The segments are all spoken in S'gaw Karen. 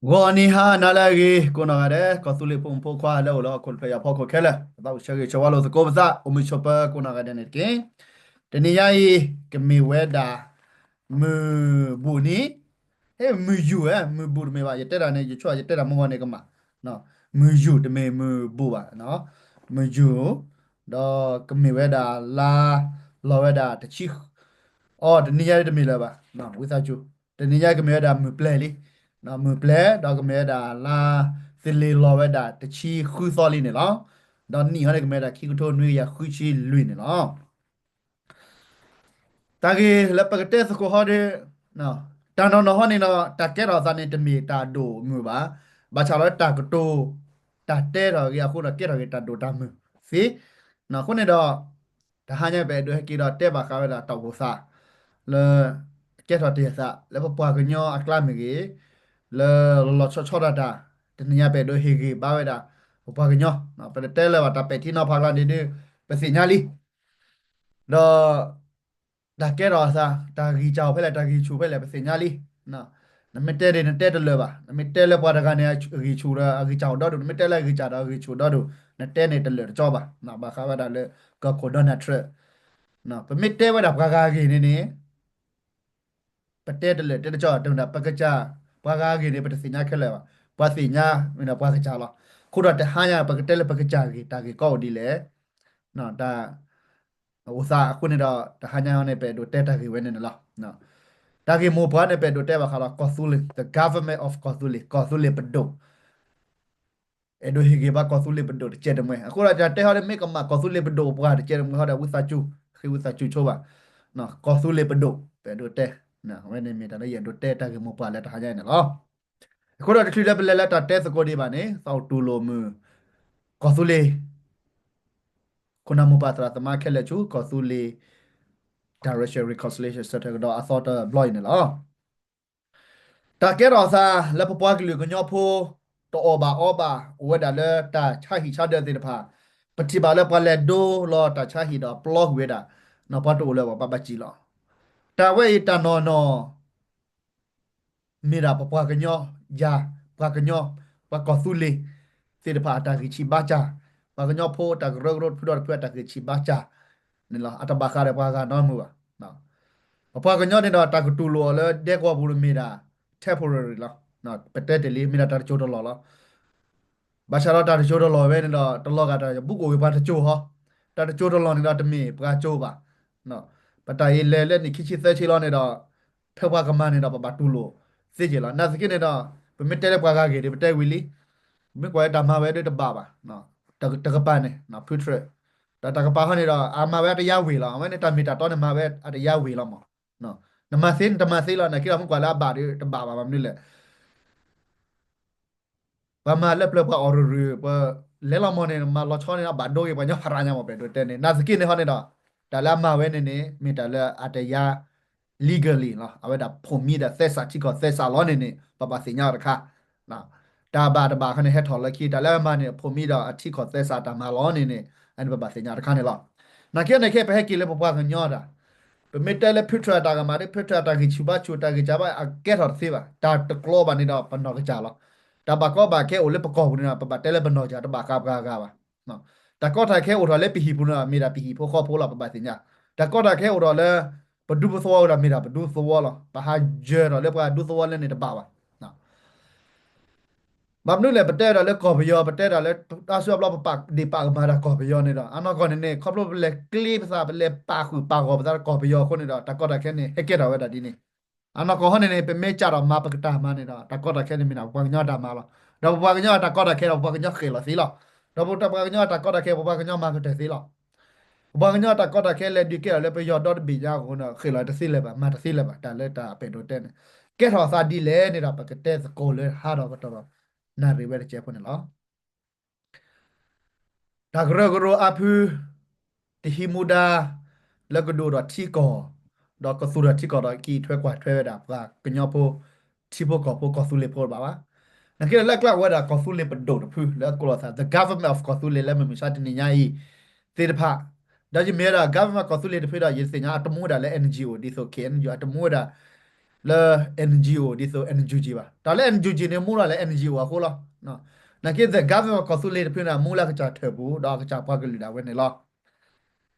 ဂီၤနံၤဟါနၤလၢအဂ့ၤ ကိးနီၢ်ဂၤဒဲး ကီၢ်သူလ့ၤဖိမုၣ်ဖိခွါလၢအိၣ်လၢဟီၣ်ခိၣ်တဖျၢၣ်ညါဖီခိၣ်ခဲလၢာ်, ပသးအိၣ်ဆၢဂ့ၤဆၢဝါလိာ်သကိးပသး အိၣ်မုာ်ဆိးပၢၤကိးနီၢ်ဂၤဒဲးန့ၣ်တက့ၢ်. တနံၤညါအံၤ ကမ့ၢ်ဝဲဒၣ် မုၢ်ဘူၣ်နံၤ, ဟဲမုၢ်ယူာ်ဧါ မုၢ်ဘူၣ်တမ့ၢ်ဘၣ် ယတဲတၢ်န့ၣ် ယဆိ ယတဲတၢ်မ့ၢ်ဂီၤန့ၣ်ကမၣ်, မုၢ်ယူာ်တမ့ၢ်မုၢ်ဘူၣ်ဘၣ်, မုၢ်ယူာ်, ဒီးကမ့ၢ်ဝဲဒၣ်လါ လီၤဝဲဒၣ်တဆံ အီ တနံၤညါတမ့ၢ်လၢၤဘၣ်, ဝံသးစူၤ, တနံၤညါကမ့ၢ်ဝဲဒၣ်မုၢ်ပျဲၤလံ, မုၢ်ပျဲၤ ဒီးကမ့ၢ်ဝဲဒၣ်လါသလ့ၤလီၤဝဲဒၣ်တဆံဃုသီလံန့ၣ်လီၤ. ဒီးနံၣ်ဟီန့ၣ်ကမ့ၢ်ဝဲဒၣ်ခံကထိနွံကယၤဃုဆံလွံၢ်န့ၣ်လီၤ. တၢ်ဂ့ၢ်လၢပကတဲသကိးဟီဒီး တၢ်နီၢ်နီၢ်ဟီန့ၣ်ဒီး တၢ်ကဲထီၣ်သးန့ၣ်တမ့ၢ်တၢ်ဒိၣ်မုၢ်ဘၣ်, ဘၣ်ဆၣ်ဒီးတၢ်ကတိၤ တၢ်တဲထီၣ်အဂ့ၢ်အဃိဒီးကဲထီၣ်က့ၤတၢ်ဒိၣ်တၢ်မုၢ်သ့, အဃိန့ၣ်ဒီး တဟါညါပအဲၣ်ဒိးဟဲက့ၤဒီးတဲဘၣ်ဃးဝဲဒၣ်တၢ်အိၣ်သး လၢ ကဲထီၣ်တ့ၢ်အသး လၢပပှၤကညီအကျါမ့ၢ်ဂ့ၤ, လၢလီၤလီၤဆီဆီဒၣ်တၢ်, တနံၤညါပအဲၣ်ဒိးဟ့ၣ်ဂ့ၢ်ဘါဝဲဒၣ် ပပှၤကညီ, ပတတဲလၢၤဘၣ်တၢ်ပဲာ်ထံနီၤဖးကျါန့ၣ်ဒီး ပသ့ၣ်ညါလံ ဒီး တၢ်ကဲထီၣ်အသး တၢ်ဂံၢ်စၢ်အိၣ်ဖဲလဲၣ် တၢ်ဂံၢ်ဆူၣ်ဖဲလဲၣ် ပသ့ၣ်ညါလံ. နမ့ၢ်တဲဒၣ်နတဲတလၢာ်ဘၣ်, နမ့ၢ်တဲလၢပှၤတဂၤန့ၣ် အဂံၢ်ဆူၣ်ဒီးအဂံၢ်စၢ်အိၣ်ဒီဒူၣ်, နမ့ၢ်တဲလၢအဂံၢ်စၢ်ဒီးအဂံၢ်ဆူၣ်ဒီဒူၣ်, နတဲန့ၣ်တလၢာ်တကၠီဘၣ်, ဘၣ်ဃးဝဲဒၣ်လၢ ကီၢ်ခိၣ် Donald Trump, ပမ့ၢ်တဲဝဲဒၣ်ပှၤဂၤအဂ့ၢ်န့ၣ်န့ၣ် ပတဲတလၢာ်တဲတကၠီ တမ့ၢ်ဒၣ် ပကစၢ် ပှၤဂၤအဂ့ၢ်န့ၣ် ပတသ့ၣ်ညါခဲလၢာ်ဘၣ်, ပှၤသ့ၣ်ညါမ့ၢ်ဒၣ်ပှၤကစၢ်လီၤ. အဃိဒီးတဟါညါ ပကတဲလၢပကစၢ်အဂ့ၢ် တၢ်ဂ့ၢ်ကီအိၣ်ဒ်လဲၣ်, တၢ် အိၣ်သးအဃိန့ၣ်ဒီး တဟါညါအံၤန့ၣ် ပအဲၣ်ဒိးတဲတၢ်ဂ့ၢ်ဝဲန့ၣ်န့ၣ်လီၤ. တၢ်ဂ့ၢ်မိၢ်ပှၢ်န့ၣ် ပအဲၣ်ဒိးတဲဘၣ်ဃးလီၤ ကီၢ်သူလ့ၤ the government of ကီၢ်သူလ့ၤ ကီၢ်သူလ့ၤပဒိၣ် အဲၣ်ဒိးဟ့ၣ်ဂ့ၢ်ဘါကီၢ်သူလ့ၤပဒိၣ်တကဲးတမှဲၤ, အဃိဒီးတၢ်တဲဟီဒီး မ့ၢ်ကမၣ်ကီၢ်သူလ့ၤပဒိၣ်ပှၤတကဲးတမှဲၤဟီဒီး ဝံသးစူၤ ဃ့ဝံသးစူၤဆိဘၣ်, ကီၢ်သူလ့ၤပဒိၣ် ပအဲၣ်ဒိးတဲ, အဝဲန့ၣ်မ့ၢ်တၢ်လၢယအဲၣ်ဒိးတဲတၢ်ဂ့ၢ်မိၢ်ပှၢ်လၢတဟါညါအံၤန့ၣ်လီၤ. အဃိဒီးတချုးလၢပလဲၤလၢတၢ်တဲသကိးဒံးဘၣ်န့ၣ် သးအိၣ်တူၢ်လိာ်မုၢ် ကီၢ်သူလ့ၤ ခိၣ်နၢ်မိၢ်ပၢ်သရၣ်သမါခဲလၢာ်ဆူ ကီၢ်သူလ့ၤ Direction Reconciliation Center ကဒီးအသီတဘျီအံၤန့ၣ်လီၤ. တၢ်ကဲထီၣ်အသးလၢပပှၤကလုာ်ကညီဖိ တအီၣ်ဘၣ်အီဘၣ် အိၣ်ဝဲဒၣ်လၢတၢ်ဆါဟံၣ်ဆါဒၢးသ့ၣ်တဖၣ်, ပထံၣ်ဘၣ်လၢပှၤလဲၤဒိလီၤတၢ်ဆါဟံၣ်ဒီးပျီကွံာ်ဝဲဒၣ်, ပှၤတအိၣ်လၢၤဘၣ် ပဘၣ်စံးလီၤ. တၢ်ဝဲအံၤတၢ်နီၢ်နီၢ် မ့ၢ်ဒၣ်ပပှၤကညီယၤ, ပှၤကညီ, ပှၤကီၢ်သူလ့ၤသ့ၣ်တဖၣ်အတၢ်ဂံၢ်ဆံးဘါစၢ်, ပှၤကညီဖိတၢ်ကရၢကရိတဖုဒီတဖုအတၢ်ဂံၢ်ဆံးဘါစၢ်န့ၣ်လီၤ. အတဘၣ်ဃးဒီးပှၤဂၤနီတမံၤဘၣ်. ပပှၤကညီန့ၣ်ဒီးတၢ်ကတူၢ်လိာ်အီၤလၢဒဲကဝီၤပူၤန့ၣ်မ့ၢ်ဒၣ် temporary လီၤ. ပတဲတ့ၢ်လံ မ့ၢ်ဒၣ်တၢ်တစိၤတလီၢ်လီၤ. ဘၣ်ဆၣ်ဒီးတၢ်တစိၤတလီၢ်ဝဲန့ၣ်ဒီး တလီၢ်ဂၤတၢ် ဘူးကအိၣ်ဂ့ၤပှၤတစိၤဟီ, တၢ်တစိၤတလီၢ်န့ၣ်ဒီးတမ့ၢ်ပှၤစိၤဘၣ်. ပတၢ်အံၤလဲၤလၢနံၣ်ခံဆံသၢဆံလီၤန့ၣ်ဒီး ဖဲပှၤကမၤန့ၣ်ဒီးပဘၣ်တူၢ်လိာ်သ့က့ၤလီၤ. နာ်သက့န့ၣ်ဒီး ပမ့ၢ်တဲလၢပှၤဂၤဂ့ၢ်ဒီး ပတဲဝံၤလံ, မ့ၢ်ကွၢ်လၢတၢ်မၤဝဲဒီးတဘၣ်ဘၣ်. တကပၤန့ၣ် ဖုထြၢး, ဒီးတၢ်တကပၤဟီန့ၣ်ဒီး အမၤဝဲအတယါဝ့ၤလီၤ. အဝဲန့ၣ်တၢ်မ့ၢ်တၢ်တီန့ၣ်မၤဝဲအတယါဝ့ၤလီၤမး. နမၤသ့နတမၤသ့လီၤ. နာ်သက့ဒီးမ့ၢ်ကွၢ်လၢအဘၣ်ဒီးတဘၣ်ဘၣ် မနုၤလဲၣ် ပှၤမၤလၢပျၢၤပှၤအီၣ်ရရူၢ် ပလဲၤလီၤမီၢ်န့ၣ် မၤလီၤဆီန့ၣ်ဒီးဘၣ်ဒိက့ၤပှၤကညီဖးရါညါမီၢ် ပအဲၣ်ဒိးတဲန့ၣ်. နာ်သက့န့ၣ်ဟီန့ၣ်ဒီး တၢ်လၢအမၤဝဲန့ၣ်န့ၣ် မ့ၢ်တၢ်လၢအတယါ legally လီၤ. အဝဲဒၣ်ဖိးမံဒီးသဲစးထံကီၢ်သဲစးလီၤန့ၣ်န့ၣ် ပဘၣ်သ့ၣ်ညါတခါ တၢ်ဘၣ်တဘၣ်ခီန့ၣ် ဟဲထီၣ်လၢခံ တၢ်လၢအမၤန့ၣ် ဖိးမံဒီးအထံကီၢ်သဲစးတၢ်မၤလီၤန့ၣ်န့ၣ် အန့ၣ်ပဘၣ်သ့ၣ်ညါတခါန့ၣ်လီၤ. နာ်သက့န့ၣ်ခဲ ပဟဲက့ၤလၢပပှၤကညီတၢ်, ပမ့ၢ်တဲလၢဖုထြၢးအတၢ်ကမၣ်ဒီး ဖုထြၢးအတၢ်ဂံၢ်ဆူၣ်ဘါဆူၣ် တၢ်ဂံၢ်စၢ်ဘါ အကဲထီၣ်တသ့ဘၣ်. တၢ်တကျိၤဘၣ်န့ၣ်ဒီးပနီၢ်ကစၢ်လီၤ. တၢ်ဘၣ်ကီဘၣ်ခဲအိၣ်လၢပကီၢ်ပူၤန့ၣ်ဒီး ပဘၣ်တဲလၢပနီၢ်ကစၢ် တဘၣ်ဃးပှၤဂၤဘၣ်. တၢ်ကီတၢ်ခဲအိၣ်ထီၣ်လၢပဟံၣ်ပူၤန့ၣ်ဒီး မ့ၢ်ဒၣ်ပဟံၣ်ဖိဃီဖိလီၤ ပဘၣ်သ့ၣ်ညါ. တၢ်ကီတၢ်ခဲအိၣ်ထီၣ်လၢ ပဒူသဝီဒီး မ့ၢ်ဒၣ်ပဒူသဝီလီၤ. ပဟးယၢၤထီၣ်လၢပှၤဒူသဝီလၢန့ၣ်တဘၣ်ဘၣ်. ဘၣ်မနုၤလဲၣ် ပတဲဒၣ်လၢကီၢ်ပယီၤ ပတဲဒၣ်လၢတၢ်စုအဘျီ ပပာ်ဒ့ၣ်ပာ်ကမၣ်ဒၣ်ကီၢ်ပယီၤန့ၣ်ဒီး အနီၢ်ကီၢ်န့ၣ်န့ၣ် ခီဖျိပလဲၤကျ့ပသး ပလဲၤပာ်ဃုာ်ပာ်ဂီၢ်ပသးဒီးကီၢ်ပယီၤအဃိန့ၣ်ဒီး တၢ်ကီတၢ်ခဲန့ၣ် ဟဲကဲထီၣ်ဝဲဒၣ်ဒ်န့ၣ်. အနီၢ်ကီၢ်ဟီန့ၣ်န့ၣ် ပမ့ၢ်ကးထီၣ်မၤပကတၢ်မၤန့ၣ်ဒီး တၢ်ကီတၢ်ခဲန့ၣ်မ့ၢ်ဒၣ်ပပှၤကညီအတၢ်မၤလီၤ. ဒီးပပှၤကညီအတၢ်ကီတၢ်ခဲဒီး ပပှၤကညီဃဲၣ်လီၤသ့လီၤ. ဒီးပပှၤကညီအတၢ်ကီတၢ်ခဲ ပပှၤကညီမၤကတၢၢ်သ့လီၤ. ပပှၤကညီအတၢ်ကီတၢ်ခဲလဲၤဒုးကဲထီၣ်လၢပယီၤဒီတဘ့ၣ်ညါအဃိန့ၣ် ဃဲၣ်လီၤတသ့လၢၤဘၣ် မၤတသ့လၢၤဘၣ် တၢ်လၢတၢ်ပအဲၣ်ဒိးတဲန့ၣ် ကဲထီၣ်သးဒ်လဲၣ်န့ၣ်ဒီး ပကတဲသကိးလၢဟါဒီးကတီၢ်ဒီး နၣ်ရံၣ်ဝဲတကဲးဖိန့ၣ်လီၤ. တၢ်ကရၢကရိအါဖု တဟံးမူဒါ လၢကဒိၣ်ဒီးထံကီၢ် ဒီးကသူၣ်ထီၣ်ထံကီၢ်ဒီးကံးထွဲကွၢ်ထွဲဝဲဒၣ်ပှၤကညီဖိ ထံဖိကီၢ်ဖိကီၢ်သူလ့ၤဖိတဘၣ်ဘၣ်. နာ်သက့ဒီးလၢအကျါအိၣ်ဝဲဒၣ်ကီၢ်သူလ့ၤပဒိၣ်တဖုလၢအကိးလီၤသး The Government of ကီၢ်သူလ့ၤလၢမုၢ်မဆါတနံၤညါအံၤသ့ၣ်တဖၣ် ဒီးယမ့ၢ်ဝဲဒၣ် government ကီၢ်သူလ့ၤတဖုဒီး ယသ့ၣ်ညါအတမူဝဲဒၣ်လၢ NGO ဒ်သိး KNU အတမူဝဲဒၣ် လၢ N G O ဒ်သိး N U G ဘၣ်. တၢ်လၢ N U G န့ၣ် မူလီၤလၢ N G O အဃိလီၤ. နာ်က့ the government ကီၢ်သူလ့ၤတဖုန့ၣ် မူလၢကစၢ်ထၢၣ်ပူၤ ဒီးကစၢ်ပှၤကလုာ်ဒၣ်ဝဲန့ၣ်လီၤ.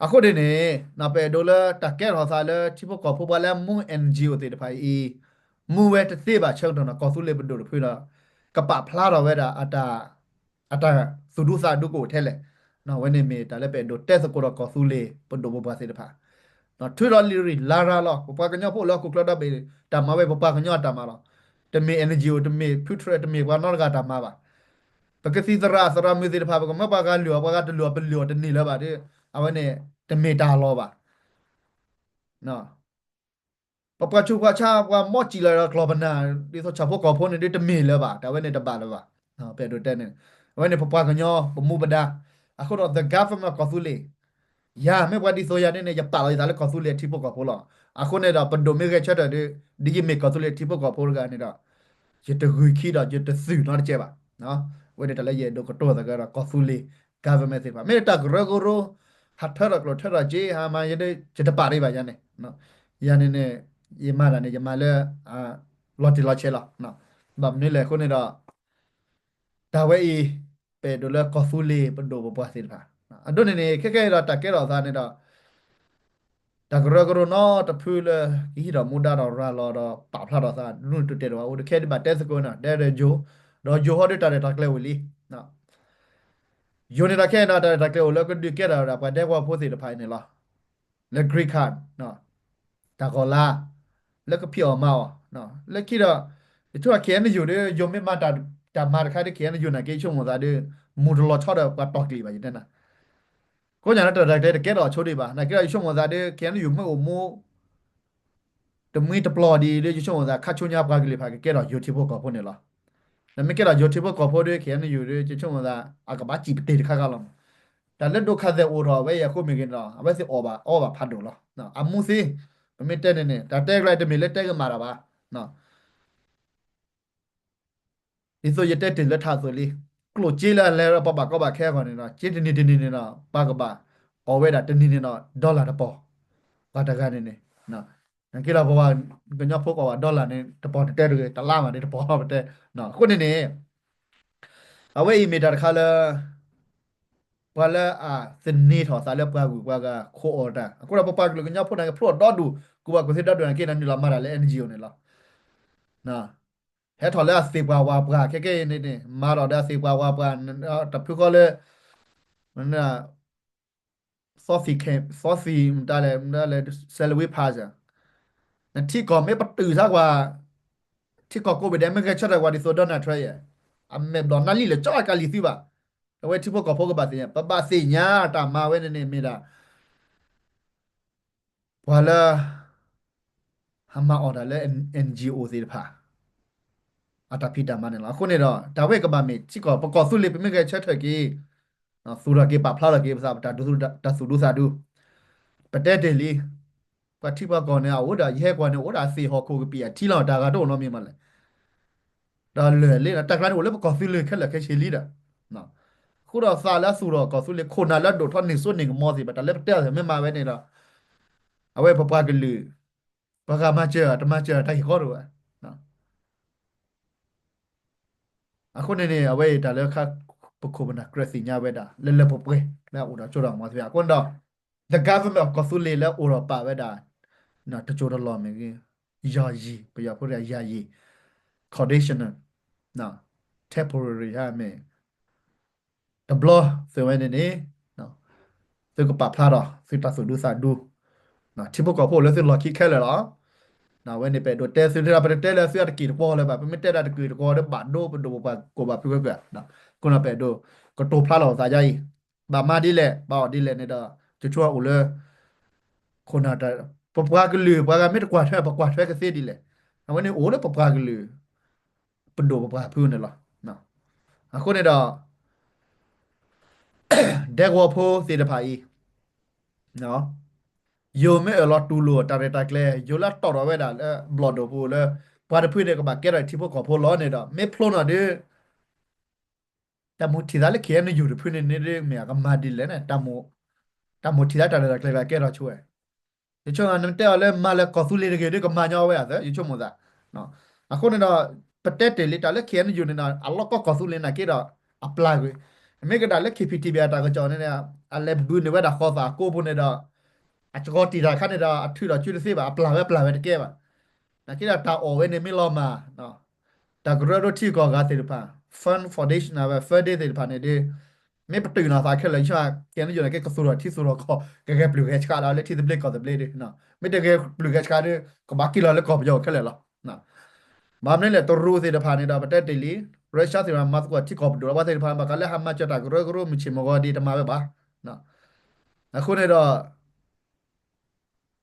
အဃိန့ၣ်န့ၣ် ပအဲၣ်ဒိးလၢတၢ်ကဲထီၣ်သးလၢထံဖိကီၢ်ဖိပှၤလၢမူ N G O သ့ၣ်တဖၣ်အံၤ မူဝဲတသ့ဘၣ်ဆၢကတီၢ်န့ၣ် ကီၢ်သူလ့ၤပဒိၣ်တဖုဒီး ကပာ်ဖျါထီၣ်ဝဲဒၣ် အတၢ်သူၣ်ဒူသးဒူကအိၣ်ထဲလဲၣ်. ဝဲန့ၣ်မ့ၢ်တၢ်လၢပအဲၣ်ဒိးတဲသကိးဒီးကီၢ်သူလ့ၤပဒိၣ်ပပှၢ်သ့ၣ်တဖၣ် ထုးဒီးလံာ်ရံၣ်လါရါလီၤ. ပပှၤကညီဖိလၢဟီၣ်ခိၣ်ချၢဒီဘ့ၣ် တၢ်မၤဝဲပပှၤကညီအတၢ်မၤလီၤ. တမ့ၢ် N G O တမ့ၢ် ဖုထြဲး တမ့ၢ်ပှၤနီတဂၤတၢ်မၤဘၣ်. ပကသံၣ်သရၣ်သရၣ်မုၣ်သ့ၣ်တဖၣ် ပကမၢပှၤဂၤလုၢ်အီၤ ပှၤဂၤတလုၢ်အီၤ ပလုၢ်အီၤတန့ၢ်လၢၤဘၣ်ဒီး အဝဲန့ၣ် တမ့ၢ်တၢ်လီၤဘၣ်. ပပှၤဆူးပှၤဆါ ပှၤမီၣ်စံၣ်လီၤဒီးကျီၢ်ပနၢ် ဒ်သိးဆၣ်ဖိကီၢ်ဖိန့ၣ်ဒ်တမ့ၢ်လၢၤဘၣ်, တၢ်ဝဲန့ၣ်တဘၣ်လၢၤဘၣ်. ပအဲၣ်ဒိးတဲန့ၣ် အဝဲန့ၣ်ပပှၤကညီပမူပဒါ. အဃိဒီး the government ကီၢ်သူလ့ၤ ယၤမ့ၢ်ပှၤဒ်သိးယၤဒ်န့ၣ် ယပာ်လီၤယသးလၢကီၢ်သူလ့ၤအထံဖိကီၢ်ဖိလီၤ. အဃိန့ၣ်ဒီး ပဒိၣ်မ့ၢ်ဂဲၤဆၢထၢၣ်ဒီး ဒ်ယမ့ၢ်ကီၢ်သူလ့ၤအထံဖိကီၢ်ဖိတဂၤန့ၣ်ဒီး ယတဂုာ်ခံဒီးယတသုးနီတကဲဘၣ်. အဝဲန့ၣ်တၢ်လၢယအဲၣ်ဒိးကတိၤသကိးဒီးကီၢ်သူလ့ၤ government သ့ၣ်တဖၣ် မ့ၢ်တၢ်ကရၢကရိ ဟးထၢထီၣ်ကျိၣ်ထၢထီၣ်စ့ ဟးမၤယဲဒၣ် ယတပာ်ဒံးဘၣ်ယၤန့ၣ်. ယၤန့ၣ်န့ၣ် ယမၤတၢ်န့ၣ် ယမၤလၢ လီၤတံၢ်လီၤဆဲးလီၤ. ဘၣ်မနုၤလဲၣ်အဃိန့ၣ်ဒီး တၢ်ဝဲအံၤ ပအဲၣ်ဒိးလၢကီၢ်သူလ့ၤပဒိၣ်ပပှၢ်သ့ၣ်တဖၣ် အဒိန့ၣ်န့ၣ် ခဲကဲအံၤဒီးတၢ်ကဲထီၣ်သးန့ၣ်ဒီး တၢ်ကရၢကရိနီတဖုလၢ ကဟံးထီၣ်မူဒါဒီးရၤလီၤဒီးပာ်ဖျါထီၣ်သး ဒ်န့ၣ်တတဲာ်တဝဲ အိၣ်တခဲဒံးဘၣ်တဲသကိးန့ၣ် တဲဒီးယိၤ ဒီးယိၤဟီဒ်တၢ်ရဲၣ်တၢ်ကျဲၤအိၣ်လံ. ယိၤန့ၣ်ဒီးခဲအံၤဒီး တၢ်ရဲၣ်တၢ်ကျဲၤအိၣ်လၢကဒုးကဲထီၣ်ဝဲဒၣ်ပှၤဒဲကဝီၤဖိသ့ၣ်တဖၣ်အံၤန့ၣ်လီၤ. လၢ green card တၢ်ဂီၤလါ လၢကဖံးအီၣ်မၤအီၣ် လၢခံဒီး ယဆိကမိၣ် K N U ဒီး ယိၤမ့ၢ်မၤတၢ်မၤတခါဒီး K N U နာ်က့ ယဆိကမိၣ်သးဒီး မူၤတလီၤဆီဒီးပှၤတီၢ်ကျံၤဘၣ် ယတဲနၤ. ကိးညါလၢတၢ်ရဲၣ်တၢ်ကျဲၤတကဲထီၣ်ဆိဒံးဘၣ် နာ်က့ဒီး ယဆိကမိၣ်သးဒီး K N U မ့ၢ်အိၣ်မူ တမှံတပျီၤဒံးဒီး ယဆိကမိၣ်သး ခါဆူညါပှၤကလုာ်တဖၣ်ကကဲထီၣ်ယိၤထံဖိကီၢ်ဖိန့ၣ်လီၤ. နမ့ၢ်ကဲထီၣ်ယိၤထံဖိကီၢ်ဖိဒီး K N U ဒီး ယဆိကမိၣ်သး အကဘၣ်စံၣ်ပတ့ၢ်တခါခါလီၤ. တၢ်လၢဒိးခးသဲးအိၣ်ထီၣ်ဝဲအံၤအဃိ မ့ၢ်ဂ့ၤန့ၣ်ဒီး အဝဲသ့ၣ်အီၣ်ဘၣ်အီဘၣ်ဖးဒိၣ်လီၤ. အမူသ့ ပမ့ၢ်တဲန့ၣ်န့ၣ် တၢ်တဲကျါတမ့ၢ်လၢတဲကမၣ်တၢ်ဘၣ်. ဒ်သိးယတဲတ့ၢ်လၢထးအသိးလံ, ကျိၣ်စ့လၢအလဲၤဒီးပှၤဘၣ်ကီဘၣ်ခဲအဂီၢ်န့ၣ်ဒီး စ့တနံၤတနံၤန့ၣ်ဒီး ပှၤကဘၣ်အီၣ်ဝဲဒၣ်တနံၤန့ၣ်ဒီး dollar တပီၤ, ပှၤတဂၤန့ၣ်န့ၣ်, နက့ဒီးပှၤကညီဖိကီၢ်ဘၣ် dollar န့ၣ် တပီၤတတဲတဂ့ၤ တလါမးန့ၣ်တပီၤပတဲ, အဃိန့ၣ်န့ၣ် အဝဲအံၤမ့ၢ်တၢ်တခါလၢ ပှၤလၢအသန့ၤထီၣ်သးလၢပှၤဂုၤပှၤဂၤခိၣ်အီၤတၢ်, အဃိဒီးပပှၤကလုာ်ကညီဖိန့ၣ် ကဖျိၣ်ဒီဒူၣ် ကူၣ်ဘၣ်ကူၣ်သ့ဒီဒူၣ်န့ၣ်က့ နနုာ်လီၤမၤတၢ်လၢ N G O န့ၣ်လီၤ. ဟဲထီၣ်လၢအသ့ၣ်ပှၤဝၣ်ပှၤ ခဲကဲအံၤန့ၣ်န့ၣ် မၤထီၣ်ဒီးအသ့ၣ်ပှၤဝၣ်ပှၤ, တဖုဃီလၢ သီသံၣ် မတၤလဲၣ် မတၤလဲၣ် salary pass နထံကီၢ်မ့ၢ်ပတုာ်ဆါကွၢ်, ထံကီၢ်ကိးဘ့ၣ်ဒဲး မ့ၢ်ဂဲၤဆၢထၢၣ်ကွၢ်ဒ်သိး Donald Trump ယဲၢ်, အမဲာ်ဘျီၣ်နၢ်လံၣ်လၢာ်ကၠီအကလံၤသုဘၣ်. အဝဲထံဖိကီၢ်ဖိကဘၣ်သ့ၣ်ညါ, ပဘၣ်သ့ၣ်ညါတၢ်မၤဝဲန့ၣ်န့ၣ် မ့ၢ်ဒၣ် ပှၤလၢ ဟးမၤအီၣ်တၢ်လၢ N G O သ့ၣ်တဖၣ် အတၢ်ဖံးတၢ်မၤန့ၣ်လီၤ. အဃိန့ၣ်ဒီး တၢ်ဝဲကဘၣ်မ့ၢ် ထံကီၢ် ပကီၢ်သူလ့ၤ ပမ့ၢ်ဂဲၤဆၢထၢၣ်က့ၤ သူၣ်ထီၣ်က့ၤပာ်ဖျါထီၣ်က့ၤပသး ပတၢ်သူၣ်ဒူသးဒူ, ပတဲတ့ၢ်လံ, ပှၤထံပှၤကီၢ်န့ၣ် အအိၣ်ဒီး ယဟဲကွၢ်န့ၣ် အိၣ်ဒီးအသ့ၣ်ဟီၣ်ခိၣ်ကပံာ်အထံလီၤ တၢ်ဂၤတအိၣ်နီတမံၤမးလဲၣ်. ဒီးလၢာ်လံ တၢ်ကျါန့ၣ်အိၣ်လၢပကီၢ်သူလ့ၤခဲလၢာ်ခဲဆ့လံဒီး အဃိဒီးသးလၢအသူၣ်ထီၣ်ကီၢ်သူလ့ၤ ခိၣ်နၢ်လၢအဒိၣ်ထီၣ်န့ၢ်စိန့ၢ်ကမီၤသ့ၣ်တဖၣ် တၢ်လၢပတဲအီၤမ့ၢ်မၤဝဲန့ၣ်ဒီး အဝဲပပှၤကလုာ် ပှၤဂၤမၤစၢၤ တမၤစၢၤတၢ်ဟ့ၣ်ဃီတအိၣ်ဘၣ်. အဃိန့ၣ်န့ၣ် အဝဲအံၤတၢ်လၢ ပခိၣ်ပနၢ်ကြၢးသ့ၣ်ညါဝဲဒၣ် လၢလၢပှဲၤပှဲၤ လၢအအိၣ်ဒီးကၠိဒီးမီၤသ့ၣ်တဖၣ် အဃိန့ၣ်ဒီး the government of ကီၢ်သူလ့ၤလၢအိၣ်ဒီးပာ်ဝဲဒၣ် တစိၤတလီၢ်မ့ၢ်ဂ့ၤ ယာယီ ပယီၤဖိတဂၤ ယာယီ conditional temporary ဟါမ့ၢ် တဘျီသုဝဲန့ၣ်န့ၣ် သုကပာ်ဖျါထီၣ်သုတၢ်သူၣ်ဒူသးဒူ, ထံဖိကီၢ်ဖိလၢသုလီၢ်ခံခဲလၢာ်လီၤ. အဝဲန့ၣ်ပအဲၣ်ဒိးတဲသုန့ၣ်ဒီး ပတတဲလၢသုအတက့ၢ်တကွီၤလၢၤဘၣ်, ပမ့ၢ်တဲဒၣ်တက့ၢ်တကွီၤဒီးဘၣ်ဒိပဒိၣ်ပပှၢ်ကိးဘၣ်ဖုကွၢ်ကွၢ်, အဃိန့ၣ်ပအဲၣ်ဒိးကတိၤဖျါလီၤသးယါအံၤ, ဘၣ်မၤဒ်လဲၣ် ဘၣ်အီၣ်ဒ်လဲၣ်န့ၣ်ဒီး ကဆိကမိၣ်အိၣ်လၢ ခိၣ်နၢ်တၢ် ပပှၤကလုာ် ပှၤဂၤမ့ၢ်တကွၢ်ထွဲ ပကွၢ်ထွဲကသ့ဒ်လဲၣ်, အဝဲန့ၣ်အိၣ်လၢပပှၤကလုာ် ပဒိၣ်ပပှၢ်ဖုန့ၣ်လီၤ. အဃိန့ၣ်ဒီး ဒဲကဝီၤဖိသ့ၣ်တဖၣ်အံၤ ယိၤမ့ၢ်အၢၣ်လီၤတူၢ်လိာ်တၢ်ရဲၣ်တၢ်ကျဲၤ ယိၤလၢတီၣ်ထီၣ်ဝဲဒၣ်လၢဘျီၣ်ဒိၣ်ပူၤလၢ ပှၤတဖုန့ၣ်ကဘၣ်ကဲထီၣ်ထံဖိကီၢ်ဖိလီၤန့ၣ်ဒီး မ့ၢ်ဖျိနီၣ်ဒီး တၢ်မိၣ်ထံၣ်သးလၢ K N U တဖုန့ၣ်န့ၣ်ဒ်မ့ၢ်အကမၤဒ်လဲၣ်န့ၣ် တၢ်မိၣ်ထံၣ်သးတၢ်ရဲၣ်တၢ်ကျဲၤကကဲထီၣ်ဆိဝဲ ယဆိကမိၣ်နတဲအီၤလၢမၤလၢကီၢ်သူလ့ၤတဂ့ၤဒီး ကမၤညီဝဲအသး ယဆိကမိၣ်သး. အဃိန့ၣ်ဒီး ပတဲတ့ၢ်လံ တၢ်လၢ ခ့ၣ်အဲၣ်ယူၣ်န့ၣ်ဒီး အလီၢ်ကီၢ်ကီၢ်သူလ့ၤနာ်က့ဒီး အပျၢ်ကွံာ်, မ့ၢ်ကဒၣ်လၢ ခ့ၣ်ပံၣ်ထံၣ်ဘံၣ် အတၢ်ကစီၣ်န့ၣ် အလဲၤဘုးန့ၢ်ဝဲဒၣ်ဃီသးကိးပူၤန့ၣ်ဒီး အကီတံာ်တၢ်ခါန့ၣ်ဒီး အထုးထီၣ်စုတသ့ဘၣ် အပျၢ်ဝဲပျၢ်ဝဲတကဲဘၣ်. နာ်က့ဒီးတၢ်အီၣ်ဝဲန့ၣ်မ့ၢ်လီၤမၢ် တၢ်ကရၢကရိထံကီၢ်ဂၤသ့ၣ်တဖၣ် Fund Foundation ဝဲ Fund Day သ့ၣ်တဖၣ်န့ၣ်ဒီး မ့ၢ်ပတုာ်နီၣ်သးခဲလၢာ် ယဆိကမိၣ် ခ့ၣ်အဲၣ်ယူၣ်န့ၣ် ကဲကသူၣ်ထီၣ်ထံသူၣ်ထီၣ်ကီၢ် ကဂဲၤပျုၢ်ဂဲၤဆှးဒီးလၢထံသဘျ့ကီၢ်သဘျ့ဒီး မ့ၢ်တဂဲၤပျုၢ်ဂဲၤဆှးဒီး ကဘၣ်က့ၤလီၤလၢကီၢ်ပယီၤခဲလၢာ်လီၤ. ဘၣ်မနုၤလဲၣ် တရူးသ့ၣ်တဖၣ်န့ၣ်ဒီး ပတဲတ့ၢ်လံ Russia သ့ၣ်တဖၣ်မၤသကိးထံကီၢ်ပဒိၣ်လီၤ ပှၤသ့ၣ်တဖၣ် ဘၣ်ဃးလၢဟးမၤစၢၤတၢ်ကရၢကရိမုၢ်ဆ့ၣ်မုၢ်ဂီၤဒ်တမၤဝဲဘၣ်. အဃိန့ၣ်ဒီး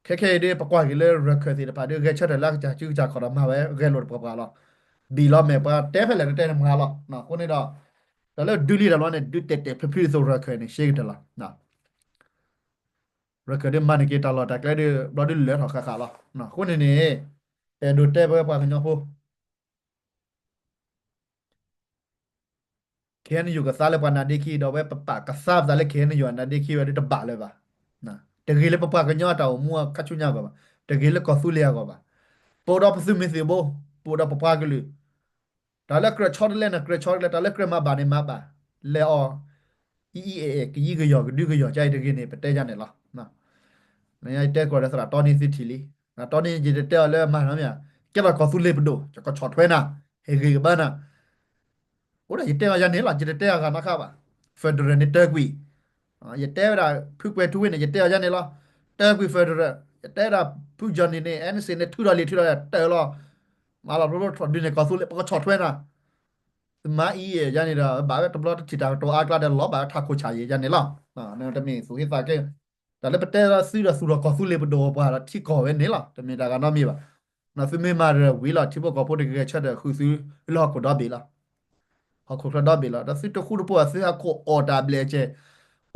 ခဲခဲအံၤဒီး ပကွၢ်က့ၤလၢရခၢၣ်သ့ၣ်တဖၣ်ဒီး ဂဲၤဆၢထၢၣ်လၢအကစၢ်စုကစၢ်ခီၣ်ဒီးမၤဝဲ ဂဲၤလိာ်တပှၤပှၤလီၤ. ဘံၣ်လီၤမဲာ်ပှၤတဲဖဲလဲၣ်တတဲန့ၣ်မၤလီၤ. အဃိန့ၣ်ဒီး တၢ်လၢဒုးလံတၢ်လီၤန့ၣ် ဒုးတဲာ်တဲာ်ဖျုးဖျုးဒ်သိးရခၢၣ်န့ၣ် ရှဲကတၢၢ်လီၤ. ရခၢၣ်ဒီးမၤန့ၢ်က့ၤတၢ်လီၢ်တၢ်ကျဲဒီး ဘျီဒုးလၢထီၣ်ဃၣ်ဃၣ်လီၤ. အဃိန့ၣ်န့ၣ် အဲၣ်ဒိးတဲဖဲပှၤကညီဖိ ခ့ၣ်အဲၣ်ယူၣ်ကသါလၢပှၤနါဒ့ခံ ဒီးဝဲပပာ်ကသါပသးလၢ ခ့ၣ်အဲၣ်ယူၣ်အနါဒ့ခံဝဲဒၣ်တဘၣ်လၢၤဘၣ်. တဂ့ၤလၢပပှၤကညီအတၢ်အိၣ်မူအခါဆူညါအဂီၢ်ဘၣ်, တဂ့ၤလၢကီၢ်သူလ့ၤအဂီၢ်ဘၣ်, ပအိၣ်ဒီးပသုးမုၢ်သံၣ်ဘိ, ပအိၣ်ဒီးပပှၤကလုာ်, တၢ်လၢကြၢးဆီတလဲန့ၣ် ကြၢးဆီတလဲ, တၢ်လၢကြၢးမၤဘၣ်န့ၣ်မၤဘၣ်, လဲၤအီၤ အံအံအဲၣ်အဲၣ် ကယံကယီၢ် ကဒုကယီၢ် ကအံၤတဂ့ၤန့ၣ် ပတဲယါန့ၣ်လီၤ. ယတဲကီးဒီးသရၣ်တီနံသုထံၣ်လံ, သရၣ်တီနံ ယတတဲအီၤလၢမၤနီတမံၤ, ကဲထီၣ်ကီၢ်သူလ့ၤပဒိၣ် ကဆီၣ်ထွဲနၤ, ဟ့ၣ်ဂ့ၤကဘၣ်နၤ, အိၣ်ဒၣ်ယတဲအီၤယါန့ၣ်လီၤ, ယတတဲအီၤဂၤနီတခါဘၣ်. Federal န့ၣ်တၢ်ကွံာ်, ယတဲဝဲဒၣ် ဖုကွဲၤထူဝ့ၣ်န့ၣ် ယတဲအီၤယါန့ၣ်လီၤ, တၢ်ကွံာ် Federal, ယတဲဝဲဒၣ် ဖုကၠီၣ်နံၣ်န့ၣ် အဲၣ်နစ့န့ၣ် ထုးထီၣ်လံ ထုးထီၣ်လံ တၢ်လီၤ, မၤလီၤပျီပျီထီၣ်ဒုးန့ၣ် ကီၢ်သူလ့ၤ ပကဆီၣ်ထွဲနၤ သုမၤအံအံအဲၣ်ယါန့ၣ်ဒီး ဘၣ်ဝဲတဘျီတထံၣ်တၢ်ကတိၤအါကျါဒီး လီၤဘၣ်ဝဲထးခိၣ်ဆၣ်ယံၤယါန့ၣ်လီၤ. တမ့ၢ်သူၣ်ဟ့သးကဲ, တၢ်လၢပတဲသုဒီးသူၣ်ထီၣ်ကီၢ်သူလ့ၤပဒိၣ်ပပှၢ်ဒီးထံကီၢ်ဝဲန့ၣ်လီၤ, တမ့ၢ်တၢ်ဂၤနီတမံၤဘၣ်. သုမ့ၢ်မၤဒီးဝံၤလီၤ ထံဖိကီၢ်ဖိတဂဲၤဆၢထၢၣ်ဃုာ်သုလၢဟီၣ်ခိၣ်ဒီဘ့ၣ်လီၤ, ဟီၣ်ခိၣ်ချၢဒီဘ့ၣ်လီၤ. ဒီးသုတဃူတဖိး သုဟးခိၣ်အီၣ်တၢ်ဘျဲၣ်စဲး,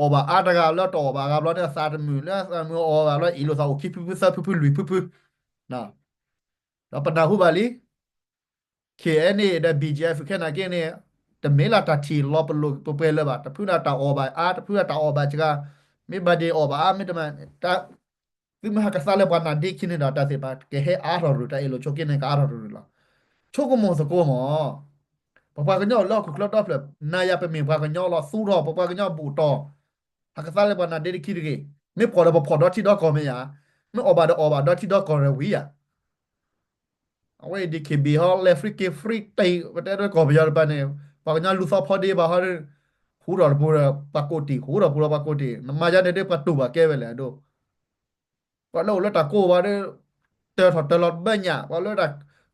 အီၣ်ဘၣ်အါတဂၤလၢတအီၣ်ဘၣ်ဂၤဘျီန့ၣ် အသးတမုာ်လၢအသးမုာ်အီၣ်ဂၤလီၤ အ့ၣ်လိာ်သးအိၣ်ခံဖုဖုသၢဖုဖုလွံၢ်ဖုဖု ဒီးပနၢ်ဟူဘၣ်လံ ခ့ၣ်အဲၣ်န့ၣ်ဒီး ဘံၣ်ကၠံၣ်အဲၣ် ခဲနာ်က့န့ၣ် တမ့ၢ်လၢတၢ်ထံၣ်လီၤပလိာ်ပှဲၤလၢၤဘၣ်, တဖုဒၣ်တၢ်အီၣ်ဘၣ်အါ တဖုဒၣ်တၢ်အီၣ်ဘၣ်စှၤ, မ့ၢ်ဘၣ်ဒ့ၣ်အီၣ်ဘၣ်အါ မ့ၢ်တမၤ, သုမ့ၢ်ဟးကသါလၢပှၤနါဒ့ခံန့ၣ်ဒီး တၢ်သ့ၣ်တဖၣ်ကဟဲအါထီၣ်ရူၢ် တၢ်အ့ၣ်လိာ်ဆိးက့န့ၣ် ကအါထီၣ်ရူၢ်လီၤ. ဆိကမိၣ်သကိးမး ပပှၤကညီအိၣ်လၢဟီၣ်ခိၣ်ချၢဒီဖျၢၣ် နၤယၤပမ့ၢ်ပှၤကညီလီၤ သူၣ်ထီၣ်ပပှၤကညီဘူးတီၤ, ဟးကသါလၢပှၤနါဒ့တခံတဂ့ၤ, မ့ၢ်ဖှီၣ်ဒီးပဖှီၣ်ဒီထံဒီကီၢ်မ့ၢ်ဧါ, မ့ၢ်အီၣ်ဘၣ်ဒီးအီၣ်ဘၣ်ဒီထံဒီကီၢ်ရဝံဧါ. အဝဲအံၤ ဒ့ၣ်ခ့ၣ်ဘ့ၣ်ဟီ လဲၤ free က့ၤ free တံၢ် ပတဲဒၣ်ကီၢ်ပယီၤတဖၣ်န့ၣ် ပှၤကညီလူၤသီဖီဒ့ဘၣ်ဟီဒီး ဟူထီၣ်တပူၤဒီး ပှၤကိးတံၢ် ဟူထီၣ်ပူၤဒီးပှၤကိးတံၢ် နမၤယါန့ၣ်ဒီးပှၤတူၢ်ဘၣ်ကဲဝဲလဲၣ်အဒိ ပှၤလၢအိၣ်လၢတၢ်ကိးဘၣ်ဒီး တၢၢ်ထီၣ်တၢၢ်လီၤတဘၢညၣ် ပှၤလၢတၢ်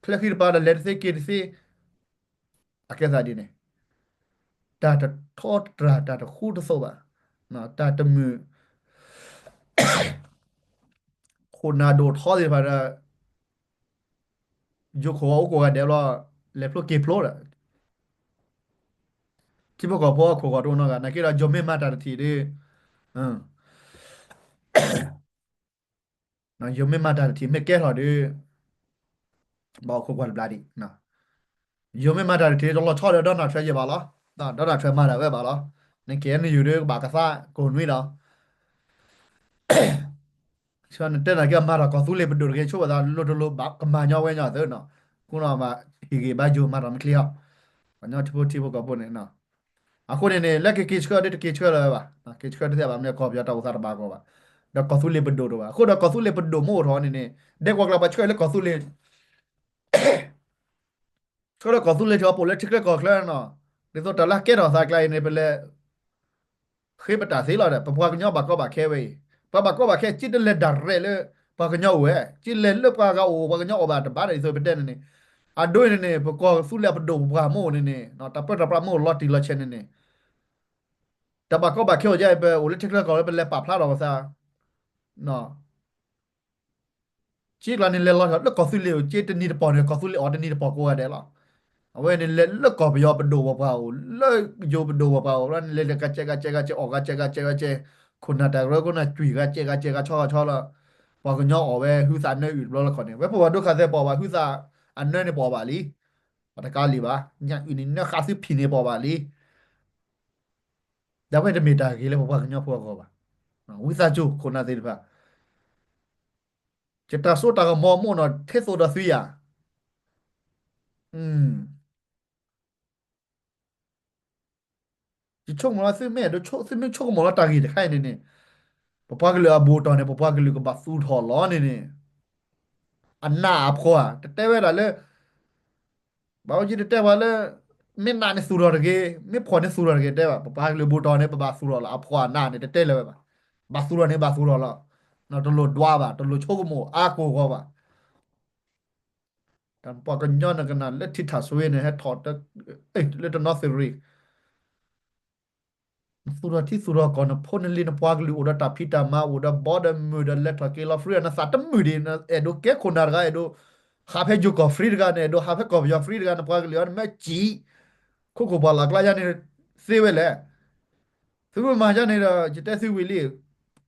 ချၢဃံတပၤဒီးလဲၤတသ့က့ၤတသ့ အကဲသးဒ်န့ၣ် တၢ်တထီတြၢ် တၢ်တဃူတသိးဘၣ်, တၢ်တမုာ် ခိၣ်နၢ်ဒိၣ်ထီသ့ၣ်တဖၣ်ဒီး ယိၤခိၣ်ဝဲအိၣ်ကိးဂၤဒဲးဘျီ လဲၤဖျိက့ၤဖျိဒီး ထံဖိကီၢ်ဖိအခိၣ်ဂီၤတအိၣ်နီတဂၤ နာ်က့ဒီး ယိၤမ့ၢ်မၤတၢ်တထံၣ်ဒီး ယိၤမ့ၢ်မၤတၢ်တထံၣ် မ့ၢ်ကဲထီၣ်ဒီး ဘၣ်အိၣ်ခိးကွၢ်တဘျါဒံး, ယိၤမ့ၢ်မၤတၢ်တထံၣ် တလီၤဆီဒီး Donald Trump ယဲၢ်ဘၣ်လီၤ, Donald Trump မၤတၢ်ဝဲဘၣ်လီၤ, နကဲနယူၤဒီးကဘၣ်ကသါကိၢ်နွံလီၤ. နတဲနာ်က့မၤထီၣ်ကီၢ်သူလ့ၤပဒိၣ်တဂ့ၤ ဆိဘၣ်သးလိၤတလိၤဘၣ်ကမၤညီဝဲညီသုနီၤ, ခိၣ်နၢ်မၤဟ့ၣ်ဂ့ၤဘါယိၤမၤထီၣ်မ့ၢ်ချ့ဟီ, ပှၤကညီထံဖိထံဖိကီၢ်ဖိန့ၣ်, အဃိန့ၣ်န့ၣ် လၢကက့ၤဆှၢဒီးတက့ၤဆှၢလၢၤဘၣ်, က့ၤဆှၢတသ့ဘၣ်မနုၤ ကီၢ်ပယီၤတၢ်အိၣ်သးတဘၣ်ကီဘၣ်, ဒီးကီၢ်သူလ့ၤပဒိၣ်တအိၣ်ဘၣ်, အဃိဒီးကီၢ်သူလ့ၤပဒိၣ်မ့ၢ်အိၣ်ထီၣ်န့ၣ်န့ၣ် ဒဲကဝီၤကျါပှၤဆှၢလၢကီၢ်သူလ့ၤ ဆှၢလၢကီၢ်သူလ့ၤထံအပူၤလၢထံချၢကီၢ်ချၢနီၤ, ဒ်သိးတၢ်လၢကဲထီၣ်သးကျါအံၤန့ၣ် ပလဲၤ ဃ့ပတၢ်သ့လီၤဒီး ပပှၤကညီဘၣ်ကီဘၣ်ခဲဝဲအံၤ, ပှၤဘၣ်ကီဘၣ်ခဲ က့တလဲၤ direct လၢ ပှၤကညီအိၣ်ဝဲ, က့လဲၤလၢပှၤဂၤအိၣ် ပှၤကညီအီၣ်ဘၣ်တဘၣ်ဒီး ဒ်သိးပတဲန့ၣ်န့ၣ်, အဒိအံၤန့ၣ်န့ၣ် ပကီၢ်သူလ့ၤအပဒိၣ်ပပှၢ်မ့ၢ်အိၣ်န့ၣ်န့ၣ် တၢ်ပၢတၢ်ပြးမ့ၢ်အိၣ်လီၤတံၢ်လီၤဆဲးန့ၣ်န့ၣ် တၢ်ဘၣ်ကီဘၣ်ခဲအိၣ်ယဲအံၤ ပအိၣ်လၢထံချၢကီၢ်လၢပလဲၤပာ်ဖျါထီၣ်ပသး က့ကျါန့ၣ် လဲၤလီၤထီၣ်လၢကီၢ်သူလ့ၤအိၣ် က့တနံၤတပီၢ်န့ၣ် ကီၢ်သူလ့ၤအီၤတနံၤတပီၢ်ကိးဂၤဒဲးလီၤ. အဝဲန့ၣ်လဲၤလၢကီၢ်ပယီၤပဒိၣ်ပပှၢ်အိၣ် လၢယိၤပဒိၣ်ပပှၢ်အိၣ် ဘျီန့ၣ်လဲၤလၢဂၤကဲဂၤကဲဂၤကဲ အီၣ်ဂၤကဲဂၤကဲဂၤကဲ ခိၣ်နၢ်တၢ်ကရၢကရိန့ၣ် ကွံာ်ဂၤကဲဂၤကဲဂၤဆီဂၤဆီလီၤ. ပှၤကညီအီၣ်ဝဲဟုသးနၢအုၣ်တဘျီလၢခီန့ၣ် ဝဲပဝဲဒိခါသဲးပအီၣ်ဘၣ်ဟုသးအနၢန့ၣ်ပအီၣ်ဘၣ်လံ. ပတကးလံာ်ဘၣ် ညၣ်အုၣ်န့ၣ်နၢဃာ်သုဖံးန့ၣ်ပအီၣ်ဘၣ်လံ. ဒီးဝဲတမ့ၢ်တၢ်ဂ့ၤလၢပပှၤကညီဖိအဂီၢ်ဘၣ်. ဝံသးစူၤခိၣ်နၢ်သ့ၣ်တဖၣ် ယတၢ်စိတၢ်ကမီၤမိၢ်နီၤ ထဲသိးဒီးသုယၤ, ယဆိကမိၣ်လၢ သုမ့ၢ်အဲၣ်ဒိးဆိကမိၣ်လၢတၢ်ဂ့ၢ်တခါအံၤန့ၣ်န့ၣ်, ပပှၤကလုာ်အဘူးအတီၢ်န့ၣ် ပပှၤကလုာ်ကဘၣ်သူၣ်ထီၣ်လီၤန့ၣ်န့ၣ်, အနးအဖှီၣ်ဧါ, တတဲဝဲဒၣ်လၢ ဘၣ်အူကၠံတတဲပှၤလၢ မ့ၢ်နးန့ၣ်သူၣ်ထီၣ်တဂ့ၤ, မ့ၢ်ဖှီၣ်န့ၣ်သူၣ်ထီၣ်တဂ့ၤ တဲဘၣ်, ပပှၤကလုာ်ဘူးတီၢ်န့ၣ် ပဘၣ်သူၣ်ထီၣ်လီၤ, အဖှီၣ်အနးန့ၣ် တတဲလၢၤဝဲဘၣ်, ဘၣ်သူၣ်ထီၣ်န့ၣ်ဘၣ်သူၣ်ထီၣ်လီၤ, တလိၣ်ဒွးဘၣ်, တလိၣ်ဆိကမိၣ်အါကိၢ်ဂီၤဘၣ်. တၢ်ပှၤကညီနကနၣ်လၢထံထၣ်စွ့န့ၣ် ဟဲထီၣ် လၢတနီသရံၣ် နသူၣ်ထီၣ်ထံသူၣ်ထီၣ်ကီၢ် နဖိနလံၤနပှၤကလုာ်အိၣ်ဒီးတၢ်ဖံးတၢ်မၤ အိၣ်ဒီးဘီဒီးမုၢ်ဒီးလဲၤထီၣ်က့ၤလီၤ free နသးတမုာ်ဒံး နအဲၣ်ဒိးကဲခိၣ်နၢ်တဂၤ အဲၣ်ဒိးဟးဖဲယိၤကီၢ် free တဂၤ နအဲၣ်ဒိးဟးဖဲကီၢ်ပယီၤ free တဂၤ နပှၤကလုာ်အံၤ နမ့ၢ်စံး ခိခိၣ်ပှၢ်လၢ်ကျါယါန့ၣ် သ့ဝဲလဲၣ်. သုမ့ၢ်မၤယါန့ၣ်ဒီး ယတဲသုဝံၤလံ,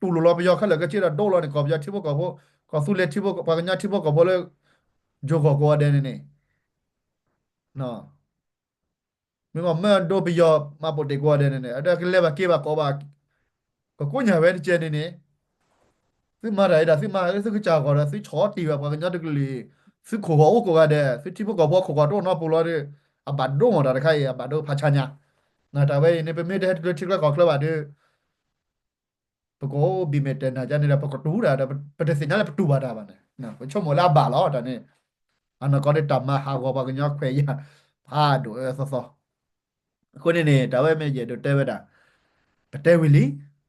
တူၢ်လိာ်လီၤပယီၤခဲလၢာ်ကဆ့ဒီး ဒိလီၤန့ၣ် ကီၢ်ပယီၤထံဖိကီၢ်ဖိ, ကီၢ်သူလ့ၤထံဖိ ပှၤကညီထံဖိကီၢ်ဖိလၢ ယိၤကီၢ်ကိးဂၤဒဲးန့ၣ်န့ၣ် မ့ၢ်မ့ၢ်ဒိပယီၤမၤပိာ်တ့ၢ်ကိးဂၤဒဲးန့ၣ်န့ၣ် အဒိကလဲၤဘၣ်က့ၤဘၣ်ကိးဘၣ် ကကိးညါဝဲတကဲန့ၣ်န့ၣ်, သုမၤတၢ်အံၤဒၣ် သုမၤလၢသုကစၢ်ဂီၢ်ဒီး သုဆီၣ်တံၢ်ဘၣ်ပှၤကညီတကလုာ်, သုခိၣ်ဂီၤအိၣ်ကိးဂၤဒဲး သုထံဖိကီၢ်ဖိခိၣ်ဂီၤတအိၣ်နီတပူၤလီၤဒီး အဘၣ်ဒိမ့ၢ်တၢ်တခါအံၤ အဘၣ်ဒိဖးဆါညါ, တၢ်ဝဲအံၤန့ၣ် ပမ့ၢ်တဟဲတကျၢၤထံကျၢၤကီၢ်ကျၢၤဘၣ်ဒီး ပကအိၣ်ဘံၣ်မဲာ်တဲာ်နၤဒ်န့ၣ်ဒီး ပကတူၢ်တၢ်ဒီး ပတသ့ၣ်ညါလၢပတူၢ်ဘၣ်တၢ်ဘၣ်န့ၣ်, ပဆိကမိၣ်လၢအဘၣ်လီၤတၢ်န့ၣ်, အနီၢ်ကီၢ်ဒီးတၢ်မၤဟးဂီၤပှၤကညီခွဲးယာ် ဖးဒိၣ်အၢသီသီ, အဃိန့ၣ်န့ၣ် တၢ်ဝဲမ့ၢ်ယအဲၣ်ဒိးတဲဝဲဒၣ်, ပတဲဝံၤလံ, တၢ်သ့ၣ်ဖးတၢ်